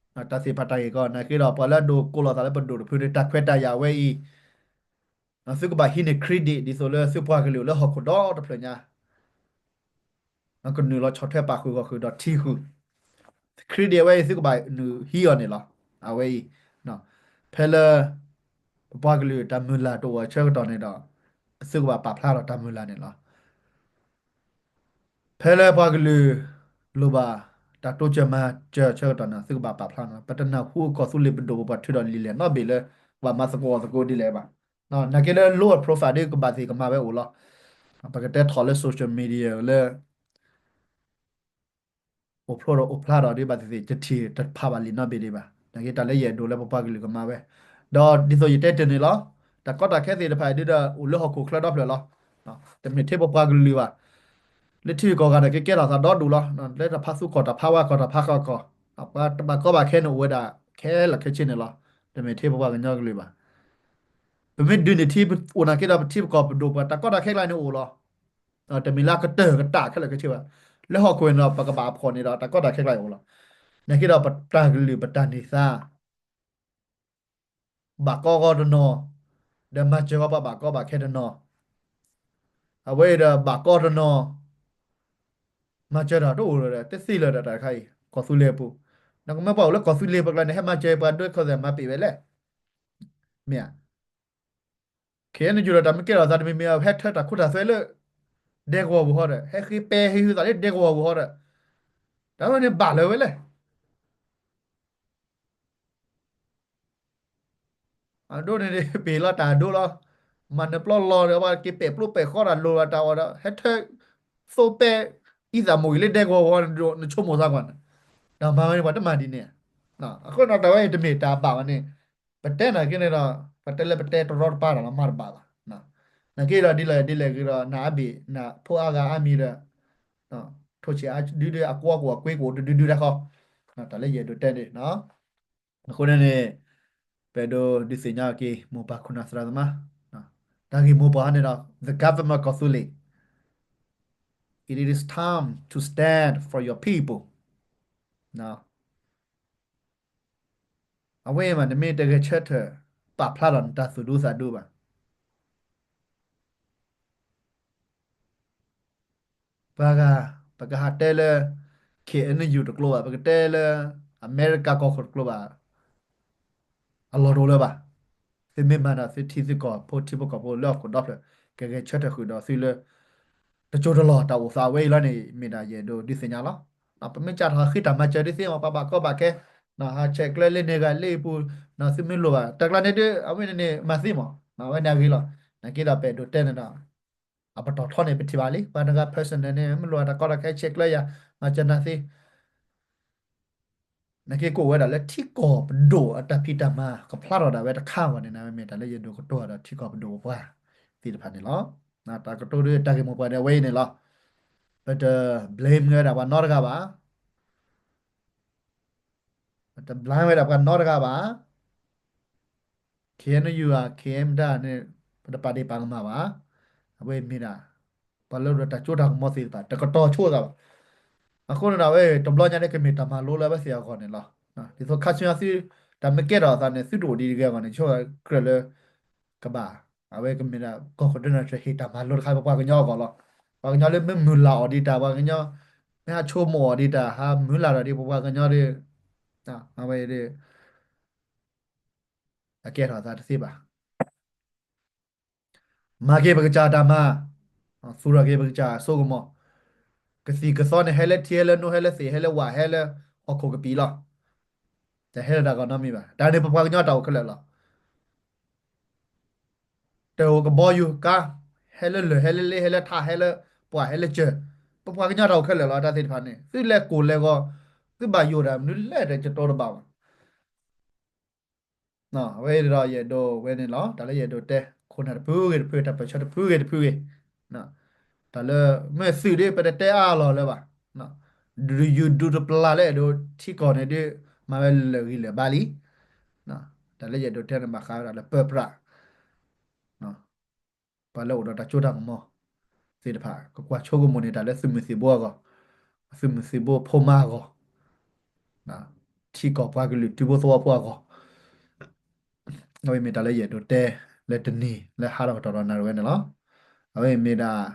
ဂ့ၢ်ကီ နာ်က့ဒီး ပှၤလၢအဒိးကိးလီၤသးလၢပဒိၣ်တဖုန့ၣ် တၢ်ခွဲးတၢ်ယာ်ဝဲအံၤ သုကဘၣ်ဟံးန့ၢ် credit ဒ်သိးလၢသုပှၤကလုာ်လၢဟီၣ်ခိၣ်ဒီတဖျၢၣ်ညါ ကနုာ်လီၤဆီၣ်ထွဲပာ်ဃုာ်ဂီၢ်ဃုာ်ဒီးထံဃုာ်, credit အဝဲအံၤ သုကဘၣ်နုာ်ဟံးအီၤန့ၣ်လီၤ. အဝဲအံၤ ဖဲလၢ ပပှၤကလုာ်တၢ်မုၢ်လၢ်တအိၣ်အဆၢကတီၢ်န့ၣ်ဒီး သုကဘၣ်ပာ်ဖျါထီၣ်တၢ်မုၢ်လၢ်န့ၣ်လီၤ. ဖဲလၢပှၤကလုာ် လိၣ်ဘၣ် တၢ်တိစၢၤမၤစၢၤဆၢကတီၢ်န့ၣ် သုကဘၣ်ပာ်ဖျါန့ၣ်လီၤ. ပတနၢ်ဟူကီၢ်သူလ့ၤပဒိၣ်ပပှၢ်ထုးထီၣ်လံာ်လဲၢ်နီတဘ့ၣ်လၢ ကဘၣ်မၤသကိးအီၤသကိးဒ်လဲၣ်ဘၣ်. နာ်က့လၢ low profile ဒ်ကဘၣ်သ့ၣ်ကမၤဝဲအိၣ်လီၤ. ပကတဲထီၣ်လၢ social media လၢ အိၣ်ဖျိဒီးအိၣ်ဖျါဒီးဒ်ဘၣ်သ့ၣ်သ့ၣ် ယထံၣ်တဖးဘၣ်လံာ်နီတဘ့ၣ်ဒံးဘၣ်. နာ်က့တၢ်လၢယအဲၣ်ဒိးလၢပပှၤကလုာ်ကမၤဝဲ, ဒီးဒ်သိးယတဲတ့ၢ်န့ၣ်လီၤ. တၢ်ကီတၢ်ခဲသ့ၣ်တဖၣ်ဒ်ဒီး အိၣ်လၢဟီၣ်ခိၣ်ချၢဒီဖျၢၣ်လီၤ. တမ့ၢ်ထဲပပှၤကလုာ်ဘၣ်. လၢထံဂုၤကီၢ်ဂၤဒီး ကကဲထီၣ်သးဒီဒူၣ်လီၤ. လၢတၢ်ဖးသူကီၢ် တၢ်ဖးဝါကီၢ် တၢ်ဖးဃီကီၢ်, ပှၤတဘၣ်ကီဘၣ်ခဲန့ၣ်အိၣ်ဝဲဒၣ်ခဲလၢာ်ခဲဆ့န့ၣ်လီၤ. တမ့ၢ်ထဲပပှၤကညီကလုာ်ဘၣ်. ပမ့ၢ်ဒုးန့ၢ်ထံ အိၣ်နာ်က့ဒီး ပထံပကီၢ်ပဒိၣ်ပှၤ တၢ်ကီတၢ်ခဲကျါန့ၣ်အိၣ်လီၤ. တမ့ၢ်လၢအကတၢၢ်ကတၢၢ်ခဲလၢာ်ခဲဆ့ဘၣ်. လၢဟီၣ်ခိၣ်န့ၣ်ဒီး ပကဘၣ်အဖှီၣ်န့ၣ်ဒီး တၢ်ကီတၢ်ခဲကျါအံၤအိၣ်လီၤ. နာ်က့ဒီးပတၢ်ကလုာ်ပတၢ်န့ၢ်သါ ဘၣ်ကီဂီၤတနီၤ, ဒီးမၤစၢၤဂီၤပှၤဘၣ်ကီဘၣ်ခဲတနီၤ, အဝဲအံၤဒီးဘၣ်ကီတနီၤ, မၤစၢၤတၢ်တအိၣ်လၢၤဒီး တသ့လၢၤဒီးတၢ်တခါအံၤ ကီၢ်သူလ့ၤအပူၤ, နကမၢပှၤအိၣ်လၢကီၢ်သူလ့ၤပကျါန့ၣ် ဟဲမၤစၢၤပှၤဒိခီၣ်သဲးမၤပ့ၢ်ဝဲလဲၣ်, မ့ၢ်ဧါ. ခဲအံၤနယိၤဒီးတၢ်မ့ၢ်ကဲထီၣ်သးတမံၤမံၤ ဟဲထၢတၢ်ခိတၢ်သွဲလၢ ဒဲကဝီၤပူၤဟီဒီး ဟဲဃ့ပဲဟ့ဟ့သးလၢဒဲကဝီၤပူၤဟီဒီး တၢ်ဝဲန့ၣ်ဘၣ်လၢၤဝဲလဲၣ်. အဒိန့ၣ် ပ့ၤလီၤတၢ်ဒိလီၤ, မၤနၢၤပျီလီၤဒီး ပှၤက့ၤပဲာ်ပျိပဲာ်ဃီတၢ်လိၤလီၤတၢ်အီၤဒီး ဟဲထၢသိပဲ အံသးမိၢ်ဂ့ၤလၢဒဲကဝီၤပူၤဟီ နဆိကမိၣ်သးကွၢ်န့ၣ်, တၢ်မၤဝဲန့ၣ် ပှၤတမၤဒ်န့ၣ်, အဃိန့ၣ် တၢ်ဝဲအံၤတမ့ၢ်တၢ်ဘၣ်ဘၣ်န့ၣ်, ပတဲနာ်က့န့ၣ်ဒီး ပတဲလၢပတဲတရီတပါတၢ်လီၤ မၤတဘၣ်ဘၣ်. နာ်က့ဒီးဒ်လဲၣ်ဒ်လဲၣ်ဂ့ၤဒီး နအါဘ့ၣ် နဖိအါဂၤအါမံၤဒီး ထိၣ်ဆံးအါဒုဒု အကွီကအိၣ်အကွ့ကအိၣ်တဒုဒုတၢ်ဃီ, တၢ်လၢယအဲၣ်ဒိးတဲန့ၣ်, အဃိန့ၣ်န့ၣ် ပအဲၣ်ဒိးဒုးသ့ၣ်ညါက့ၤ မိၢ်ပၢ်ခိၣ်နၢ်သရၣ်သမါ, တၢ်ဂ့ၢ်မိၢ်ပှၢ်ဟီန့ၣ်ဒီး the government ကီၢ်သူလ့ၤ, it is time to stand for your people. အဝဲမး နမ့ၢ်တဂဲၤဆၢထၢၣ် ပာ်ဖျါထီၣ်နတၢ်သူၣ်ဒူသးဒူဘၣ် ပှၤဂၤ ပကဟးတဲလၢ K N U တကျိၤဘၣ်, ပကတဲလၢ အမဲရကၤကီၢ်ခိၣ်တကျိၤဘၣ်, အလီၢ်တအိၣ်လၢၤဘၣ်. သုမ့ၢ်မၤဒီးသုထံသုကီၢ်ဖိထံဖိကီၢ်ဖိလၢဟီၣ်ခိၣ်ဒီဖျၢၣ် ကဂဲၤဆၢထၢၣ်ဃုာ်ဒီးသုလၢ တစိၢ်တလီၢ်တၢ်အိၣ်သးဝဲအံၤလီၤန့ၣ် မ့ၢ်ဒၣ်ယအဲၣ်ဒိးဒုးသ့ၣ်ညါလီၤ. ပမ့ၢ်စးထီၣ်ဃ့တၢ်မၤစၢၤဒုးသ့မး ပှၤဘၣ်ကီဘၣ်ခဲ, ဟးဆဲးကျၢလၢန့ၣ်ဂၤလၢအံၤပူၤ, သုမ့ၢ်လိၣ်ဘၣ် တၢ်ကျါန့ၣ်ဒုး အဝဲန့ၣ်န့ၣ် မၤသ့မး, အဝဲန့ၣ်အဂ့ၤလီၤ. နာ်က့ဒီးပအဲၣ်ဒိးတဲန့ၣ်ဒီး အပတီၢ်ထီန့ၣ် ပထံၣ်ဘၣ်လံ ပှၤတဂၤ personal န့ၣ် မ့ၢ်လိၣ်ဘၣ်တၢ်ကီတၢ်ခဲဆဲးကျၢယၤ မၤစၢၤနၤသ့ တၢ် နာ်က့ကိးဝဲဒၣ်လၢထံကီၢ်ပဒိၣ်အတၢ်ဖံးတၢ်မၤကဖျါထီၣ်ဒၣ်ဝဲတခါအဂီၢ်န့ၣ် မ့ၢ်တၢ်လၢယအဲၣ်ဒိးကတိၤဒီးထံကီၢ်ပဒိၣ်ပပှၢ်သ့ၣ်တဖၣ်န့ၣ်လီၤ. တၢ်ကတိၤဒီးတၢ်ဂ့ၢ်မိၢ်ပှၢ်န့ၣ် အဝဲအံၤန့ၣ်လီၤ. ပတ blame ဝဲဒၣ်ပှၤနီတဂၤဘၣ်. ပတ blame ဝဲဒၣ်ပှၤနီတဂၤဘၣ်. ခ့ၣ်အဲၣ်ယူ ဧါ ခ့ၣ်အဲၣ်ဒၣ်န့ၣ် ပတပာ်ဒ့ၣ်ပာ်ကမၣ်ဘၣ်. အဝဲမ့ၢ်ဒၣ် ပှၤလၢဒိးတၢ်ကၠိတၢ်ကမီၤသ့ၣ်တဖၣ် တကတီၤဆိသးဘၣ်. အဃိန့ၣ်ဒီး အဝဲတဘျီညါန့ၣ် ကမ့ၢ်တၢ်မၤလိလၢအဝဲသ့ၣ်အဂီၢ်န့ၣ်လီၤ. ဒ်သိးခါဆူညါသု တၢ်မ့ၢ်ကဲထီၣ်အသးန့ၣ် သုတအိၣ်ဒံးတဂ့ၤအဂီၢ်န့ၣ် ဆိကကြၢးလၢ ကဘၣ် အဝဲကမ့ၢ်ဒၣ်ကီၢ်ခိၣ်ဒၢနၢ်တဟ့ၣ်တၢ်မၤလိတခါ ပပှၤကညီအဂီၢ်လီၤ. ပှၤကညီလၢမ့ၢ်မုၢ်လၢ်အီၤဒံးတၢ် ပှၤကညီ မ့ၢ်ဟးဆိကမိၣ်အီၤဒံးတၢ် ဟးမုၢ်လၢ်ဒီးဒံး ပပှၤကညီဒီး အဝဲ အကဲထီၣ်အသးတသ့ဘၣ်. မၤက့ၤပကစၢ်တၢ်မၤ, သူၣ်ထီၣ်က့ၤပကစၢ်အစိကမီၤ, ကသံၣ်ကသီန့ၣ် ဟဲလၢထံ ဟဲလၢနိ ဟဲလၢသ့ၣ် ဟဲလၢဝၣ် ဟဲလၢဟီၣ်ခိၣ်ကပံာ်လီၤ. တဟဲလၢတၢ်ဂီၤနီတမံၤဘၣ်. တၢ်န့ၣ်ပပှၤကညီတၢ်အိၣ်ခဲလၢာ်လီၤ. တၢ်အိၣ်ကဘီယူၤကါ, ဟဲလၢလၢၢ် ဟဲလၢလ့ ဟဲလၢထး ဟဲလၢပှၢ် ဟဲလၢစၢၤ, ပပှၤကညီတၢ်အိၣ်ခဲလၢာ်လီၤ. တၢ်သ့ၣ်တဖၣ်န့ၣ် သုလဲၤကိၢ်လဲၤဂီၤ, သုဘၣ်ယိၣ်တၢ်မနုၤလဲၣ်တကတီၤတဘၣ်ဘၣ်. အဝဲအံၤဒီးယအဲၣ်ဒိးဝဲန့ၣ်လီၤ. တၢ်လၢယအဲၣ်ဒိးတဲ ခိၣ်နၢ်တဖုဂ့ၤတဖု တၢ်ပၢၢ်ဆၢတဖုဂ့ၤတဖုဂ့ၤ, တၢ်လၢ မ့ၢ်သုးဒ်ပတတဲအါလီၤလၢၤဘၣ်. ဒုးယုၢ်ဒုးတပျၢ်လၢအဲၣ်ဒိးထံကီၢ်န့ၣ်ဒ် မၤဝဲလၢာ်ဂံၢ်လၢာ်ဘါလံ. တၢ်လၢယအဲၣ်ဒိးတဲန့ၣ် ဘၣ်ဃးဝဲဒၣ်လၢပၢပြး ပှၤလၢအိၣ်ဒီးတၢ်စိတၢ်ကမီၤသ့ၣ်တဖၣ် ကကွၢ်ဆိကမိၣ်န့ၢ်တၢ်လၢသုးမုၢ်သံၣ်ဘိအဂီၢ်, သုးမုၢ်သံၣ်ဘိဖိမါအဂီၢ်, ထံကီၢ်ပှၤကလုာ်ထံဖိသဝီဖိအဂီၢ်, အဝဲမ့ၢ်တၢ်လၢယအဲၣ်ဒိးတဲလၢတနံၤလၢဟါထီၣ်ကတီၢ်ဒီးနၣ်ရံၣ်ဝဲန့ၣ်လီၤ. အဝဲမ့ၢ်ဒၣ်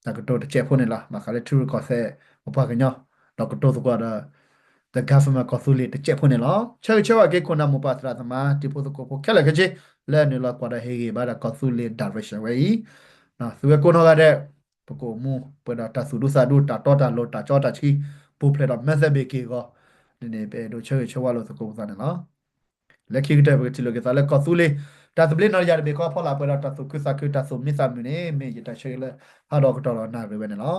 တၢ်ကတိၤတစဲးဖိန့ၣ်လီၤ. ဘၣ်ဃးလၢထံရူၢ်ကီၢ်သဲးပပှၤကညီ, ဒီးကတိၤသကိးဒီး the government ကီၢ်သူလ့ၤတစဲးဖိန့ၣ်လီၤ. ဆၢဂ့ၤဆၢဝါက့ၤခိၣ်နၢ်မိၢ်ပၢ်သရၣ်သမါ တံၤဖိသကိးဖိခဲလၢာ်ခဲဆ့ လၢနုာ်လီၤကွၢ်ဒီးဟ့ၣ်ဂံၢ်ဘါဒီးကီၢ်သူလ့ၤ direction ဝဲအံၤ, သုဝဲကိးနီၢ်ဂၤဒဲး, ပကအိၣ်မူပှဲၤဒီးတၢ်သူၣ်ဒူသးဒူ တၢ်တီတၢ်လိၤ တၢ်ကၠီတၢ်ဆှံ ပူၤဖျဲးဒီး method ဘ့ၣ်က့ၢ်အဂီၢ်န့ၣ်န့ၣ် ပအဲၣ်ဒိးဆၢဂ့ၤဆၢဝါလိာ်သကိးပသးန့ၣ်လီၤ. လၢခံကတၢၢ် ပကထံၣ်လိာ်က့ၤသးလၢကီၢ်သူလ့ၤ တၢ်သဘျ့နီၢ်တယၢ်တဘ့ၣ်ဃီ ဖီလာ်ပှဲၤဒီးတၢ်သူၣ်ခုသးခု တၢ်သူၣ်မံသးမုာ်န့ၣ် မ့ၢ်ယတၢ်ဆၢဂ့ၤလၢ ဟါဒီးကတီၢ်ဒီးနၣ်ရံၣ်ဝဲန့ၣ်လီၤ.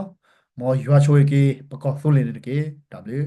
မ်ယွၤဆိၣ်ဂ့ၤက့ၤ ပကီၢ်သူလ့ၤန့ၣ်တက့ၢ်. တၢ်ဘျုး